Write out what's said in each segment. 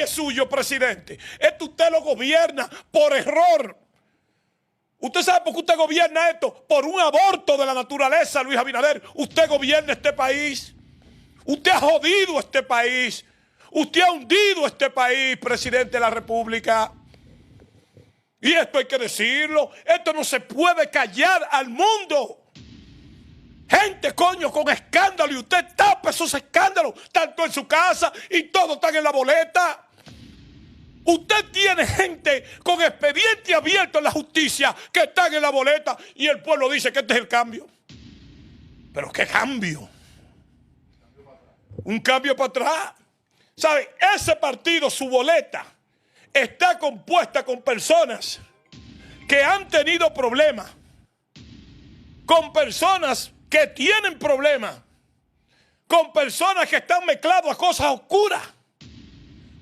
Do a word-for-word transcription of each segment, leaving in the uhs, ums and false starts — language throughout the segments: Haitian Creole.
suyo, presidente. Esto usted lo gobierna por error. ¿Usted sabe por qué usted gobierna esto? Por un aborto de la naturaleza, Luis Abinader. Usted gobierna este país. Usted ha jodido este país. Usted ha hundido este país, presidente de la República. Y esto hay que decirlo. Esto no se puede callar al mundo. Gente, coño, con escándalo, y usted tapa esos escándalos, tanto en su casa y todo están en la boleta. Usted tiene gente con expediente abierto en la justicia que están en la boleta y el pueblo dice que este es el cambio. Pero ¿qué cambio? Un cambio para atrás. ¿Sabe? Ese partido, su boleta, está compuesta con personas que han tenido problemas, con personas que tienen problemas, con personas que están mezclados a cosas oscuras,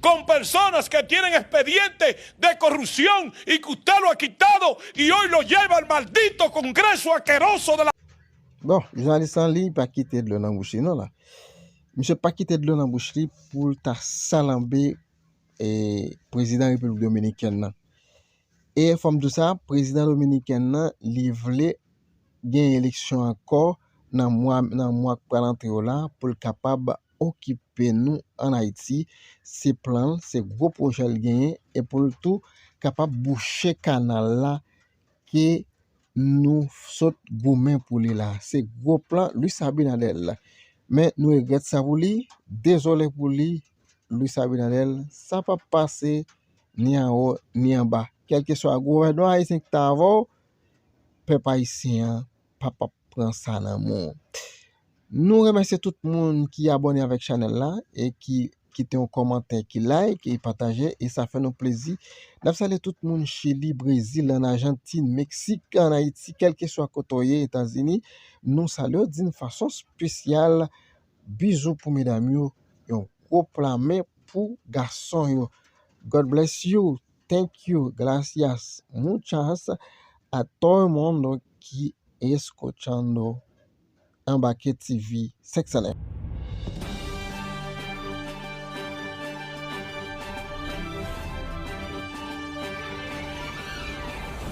con personas que tienen expedientes de corrupción y que usted lo ha quitado y hoy lo lleva al maldito Congreso asqueroso de la... Bon, jounalis lan li pa kite dlo nan bouch li non la. Misye pa kite dlo nan bouch li pou l ta salanbe e, prezidan Repiblik Dominikèn nan. E fò m di w sa, prezidan dominikèn nan, li vle gen eleksyon ankò nan mwa nan mwa k pral antre yo la pou l kapab okipe nou ann Ayiti. Se plan l, se gwo pwojè l genyen e pou l tou kapab bouche kanal la ke nou sot goumen pou li la. Se gwo plan Luis Abinader la. Men nou regrèt sa pou li, dezole pou li, Luis Abinader, sa p ap pase ni anwo ni anba. Kèlkeswa gouvènman ayisyen ki ta avè w, pèp ayisyen an p ap pran sa nan men w. Nou remèsye tout moun ki abòne avèk chanèl la e ki kite yon kòmantè, ki like e pataje e sa fè nou plezi. N ap salye tout moun Chili, Brezil, ann Ajantin, Meksik, ann Ayiti, kèlkeswa kote w ye, Etazini, nou salye w di n fason espesyal. Bizou pou medam yo, yon gwo pla men pou gason yo. God bless you, thank you, gracias, muchas a todo el mundo que escuchando Anbake T V senk san nèf.